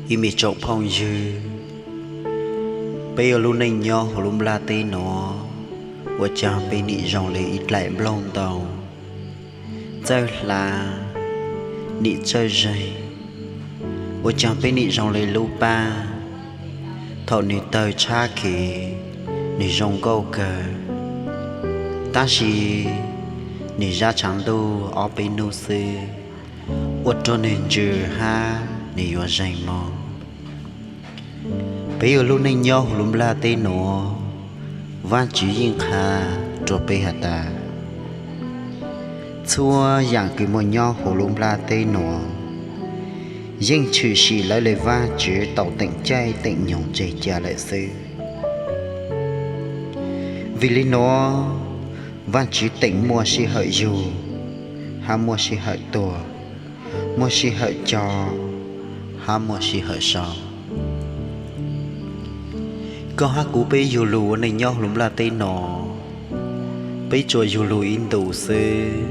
Ib me tsoom phooj ywg, peb ua lub neej nyob hauv lub nplaj teb nuav, ua caag peb nim zoo le ib dlaim nplooj ntoo, txawj hlav, nim txawj zeeg, ua caag peb nim zoo le lub pab, thaum nwg tawg tshab kev, nwg zoo nkauj kawg, tab sis nwg zab tshav ntuj ob peb nub xwb, ua rua nwg ntsws hab nwg yuav zeeg moog. Peb ua lub neej nyob huv lub nplaj teb nuav, Vaajtswv yeej qha rua peb has tas, txhua yaam kws muaj nyob huv lub nplaj teb nuav yeej tshwm sim lawv le Vaajtswv tau teem caij teem nyoog tseg ca lawm xwb. Vim le nuav, Vaajtswv teem muaj sij hawm yug, hab muaj sij hawm tuag, muaj sij hawm co, hab muaj sij hawm so. Koj hab kuv peb yug lug ua neej nyob huv lub nplaj teb nuav, peb tsuas yug lug ib ntus xwb,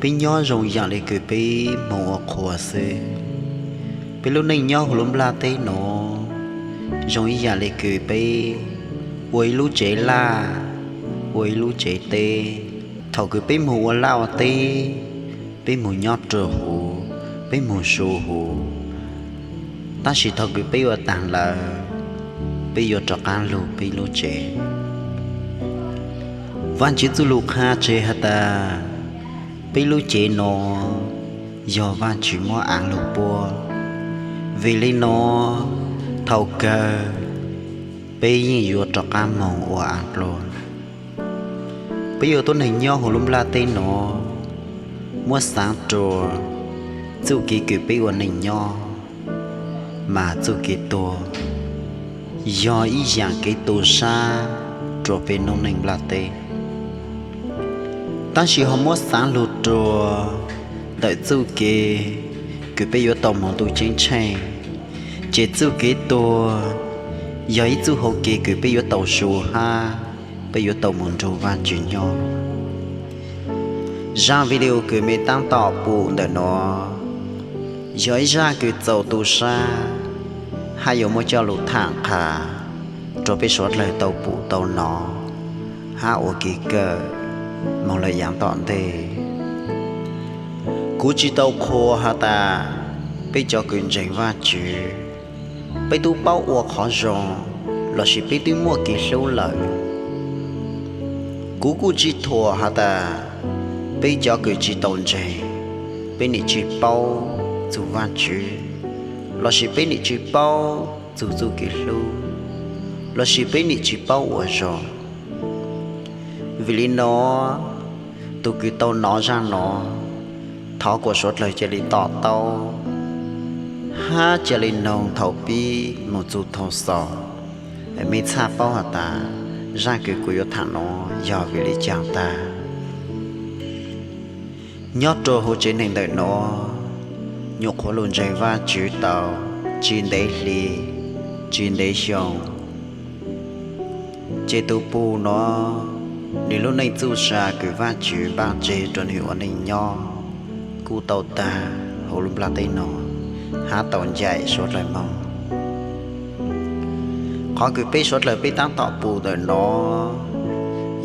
peb nyob zoo yaam le kws peb moog ua qhua xwb. Peb lub neej nyob huv lub nplaj teb nuav zoo ib yaam le kws peb ua ib lub tsev laj, ua ib lub tsev teb. Thaum kws peb moog ua laj ua teb, peb moog nyob rua huv, peb moog su huv, tab sis thaum kws peb ua taag lawm, peb yuav rov qaab lug peb lub tsev. Vaajtswv txuj lug qha tseg has tas, peb lub cev nuav yog Vaajtswv muab aav lug puab. Vim le nuav, thaum kawg peb yeej yuav rov qaab moog ua aav dlua. Peb yuav tuab neeg nyob huv lub nplaj teb nuav, muab xaav rua txuj kev kws peb ua neej nyob, mas txuj kev tuag yog ib yaam kev tu sab rua peb noob neej nplaj teb. Tab sis ho muab xaav lug rua ntawm txuj kev kws peb yuav tau moog ntuj ceeb tsheej, ces txuj kev tuag yog ib txuj hau kev kws peb yuav tau su hab peb yuav tau moog nrug Vaajtswv nyob. Zaaj video kws mej taab tom pum ntawm nuav yog ib zaaj kws txaus tu sab, hab yuav muab coj lug thaam qha rua peb suav dlawg tau pum tau nov, hab ua kev kawm moog lawm yaav tom ntej. Kuv tsi tau qhuas has tas peb cov kws ntseeg Vaajtswv, peb tub paub ua qhov zoo, lossis peb twb muaj kev hlub lawm. Kuv kuj tsi thuam has tas peb cov kws tsi tau ntseeg, peb nim tsi paub txug Vaajtswv, lossis peb nim tsi paub txug txuj kev hlub, lossis peb nim tsi paub ua zoo. Vim le nuav, tug kws tau nov zaaj nuav, thov kuas suav dlawg ca le to taub, hab ca le noog thaum pib moog txug thaum xaus, mej txhaj paub has tas zaaj kws kuv yuav thaam nuav yog vim le caag tag. Nyob rua huv tsev neeg ntawm nuav, nyuam qhuav lug ntseeg Vaajtswv tau tsi ntev hli, tsi ntev xyoo, ces tug pug nuav, nwg lub neej txuj sa kws Vaajtswv npaaj tseg rua nwg ua neej nyob kuj tau tag huv lub nplaj teb nuav, hab tau ncaim suav dlawg moog. Qhov kws peb suav dlawg peb taab tom pum ntawm nuav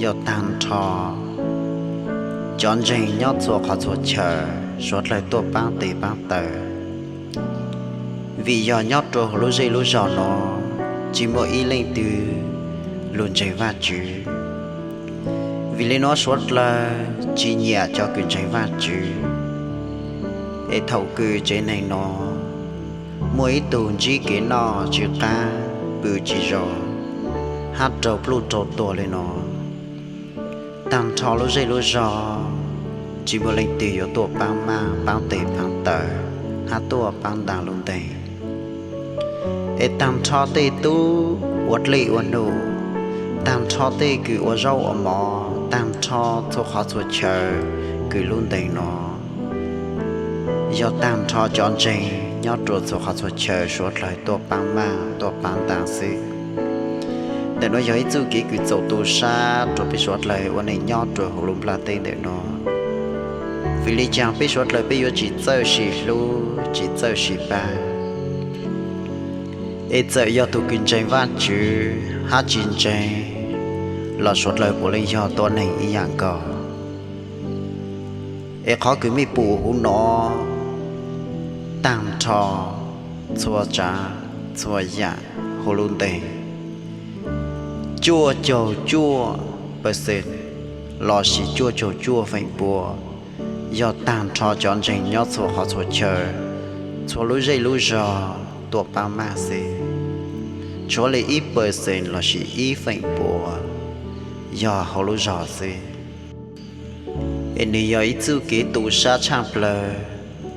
yog taag nrho cov ntseeg nyob txhua qhov txhua chaw suav dlawg tuaj paab tes paab taw. Vim yog nyob rua huv lub zej lub zog nuav tsi muaj ib leej twg lug ntseeg Vaajtswv. Vim le nuav suav dlawg tsi nyiam cov kws ntseeg Vaajtswv. Es thaum kws tsev neeg nuav muaj ib tug ntsib kev noj tsi qaab, pw tsi zoo, hab raug pluj raug tuag le nuav, taag nrho lub zej lub zog tsi muaj leej twg yuav tuaj paab maaj paab tes paab taw, hab tuaj paab ntaag lub nteeg. Es taag nrho tej tub ua dlej ua num, taag nrho tej kws ua zaub ua mov, taag nrho txhua qhov txhua chaw kws lub nteeg nuav, yog taag nrho cov ntseeg nyob rua txhua qhov txhua chaw suav dlawg tuaj paab maaj tuaj paab ntaag xwb. Ntawm nuav yog ib txuj kev kws txaus tu sab rua peb suav dlawg ua neej nyob rua huv lub nplaj teb ntawm nuav. Vim le caag peb suav dlawg peb yuav tsi txawj sim hlub tsi txawj sim paab? Es txawm yog tus kws ntseeg Vajtswv hab tsi ntseeg los suav dlawg puav leej yog tuab neeg ib yaam nkaus. Es qhov kws mej pum huv nuav taag nrho txhua tsaav txhua yaam huv lub ntees, cuaj caug cuaj percent lossis cuaj caug cuaj feem pua yog taag nrho cov ntseeg nyob txhua qhov txhua chaw, txhua lub zej lub zog tuaj paab maaj xwb. Tshuav le ib percent lossis ib feem pua yog hauv lub zog xwb. Es nwg yog ib txuj kev tu sab tshaaj plawg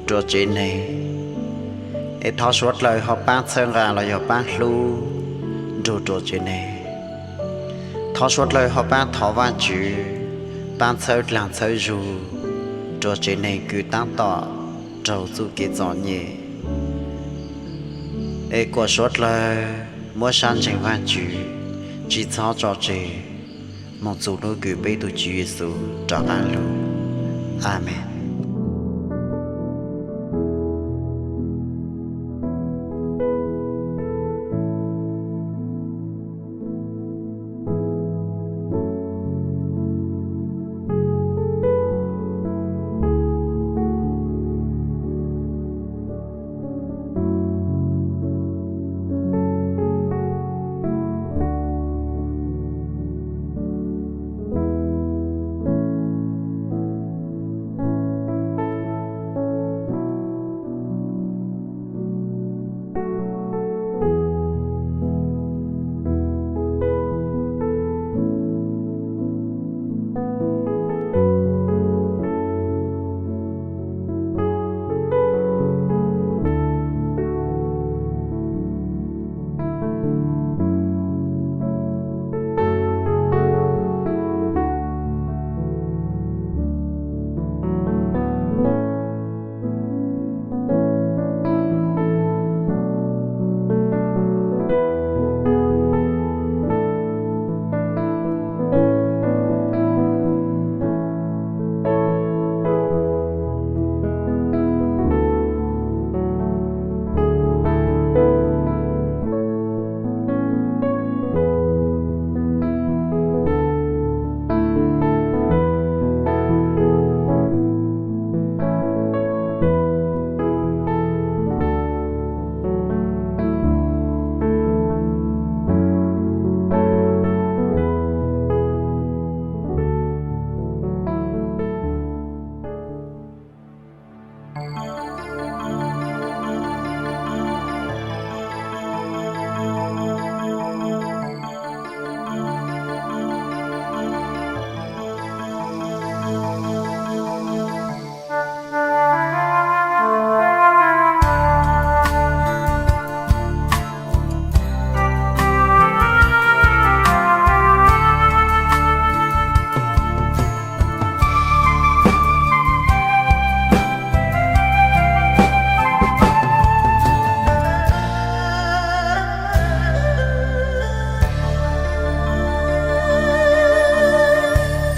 rua tsev neeg. Es thov suav dlawg ho paab txhawb nqaa los yog paab hlub nrug rua tsev neeg. Thov suav dlawg ho paab thov Vajtswv, paab txhawb dlaag txhawb zug rua tsev neeg kws taab tom raug txuj kev txom nyem. Es kuas suav dlawg muab sab ntseeg Vajtswv tsi txhob tso tseg moog txug hnub kws peb tug Tswv Yexus rov qaab lug. Amees.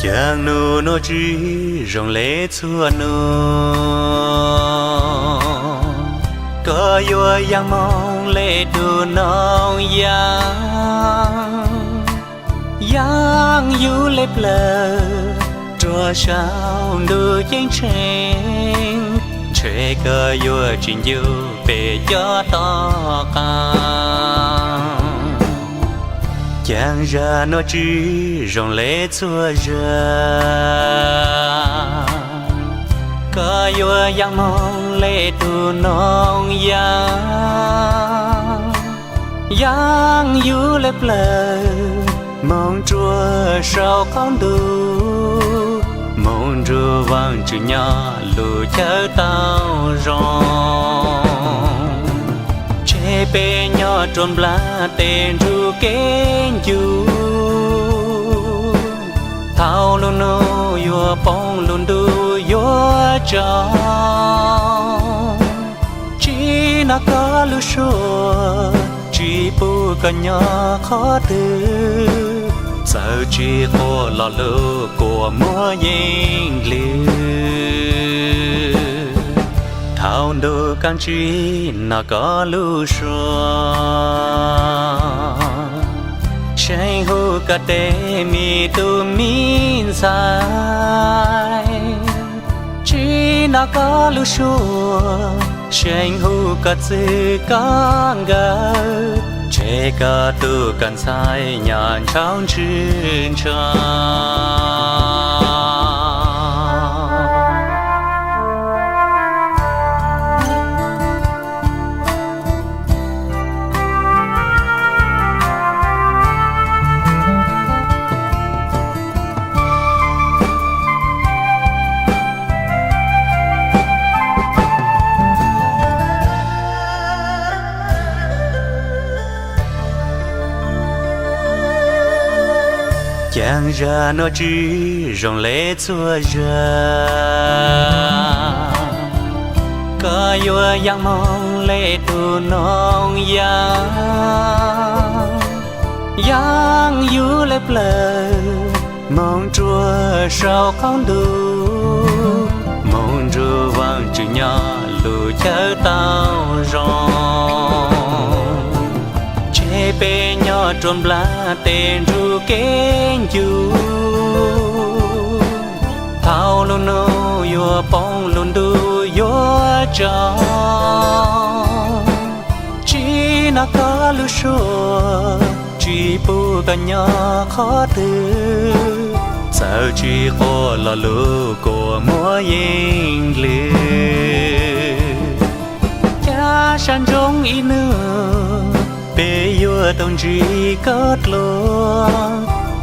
Caag nub nuav tsi zoo le txhua nub, koj yuav yaam moog le tug noog yaam, yaam yug le plawg rua sau ntuj ceeb tsheej, ntshe koj yuav tsi ncu peb cov tom qab. Caag zag nuav tsi zoo le txhua zag, koj yuav yaam moog le tug noog yaam, yaam yug le plawg moog rua sau qaub ntuj, moog nrug Vaajtswv nyob lug chaw tau zoo. Ntshe peb nyob rua nplaj teb nrug kev ncu, thaus lug nuav yuav poob lug ntuj yuav tsaus. Tsi nov koj lug suab, tsi pum koj nyob qhov twg, txawm tsi quaj lo lug kua muag yeej dlwg. Thaum ntuj kav tsij no koj lub suab, seev hu koj tej me tub me ntxhais. Tsis no koj lub suab, seev hu koj txwj koj nkawm, tseg koj tub koj ntxhais nyob ntshaus ntswg ntshaus. Ceeb zaj nuav tsi zoo le txhua zaj, koj yuav yaam moog le tug noog yaam, yaam yug le plawg moog rua sau qaub ntuj, moog nrug Vaajtswv nyob lug chaw tau zoo. Tseg peb nyob rua nplaj teb nrug kev ncu, thaum lug nub yuav poob lug ntuj yuav tsaus. Tsis no koj lub suab, tsis pub koj nyob qhov twg, txawm tsis quaj lo lug kuas muaj yeej dlwg. Ca sab ntsoov ib nub, peb yuav tau ntsib koj dlua,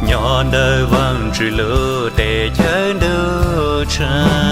nyob ntawm Vaajtswv lub teb chaws ntuj tshaav.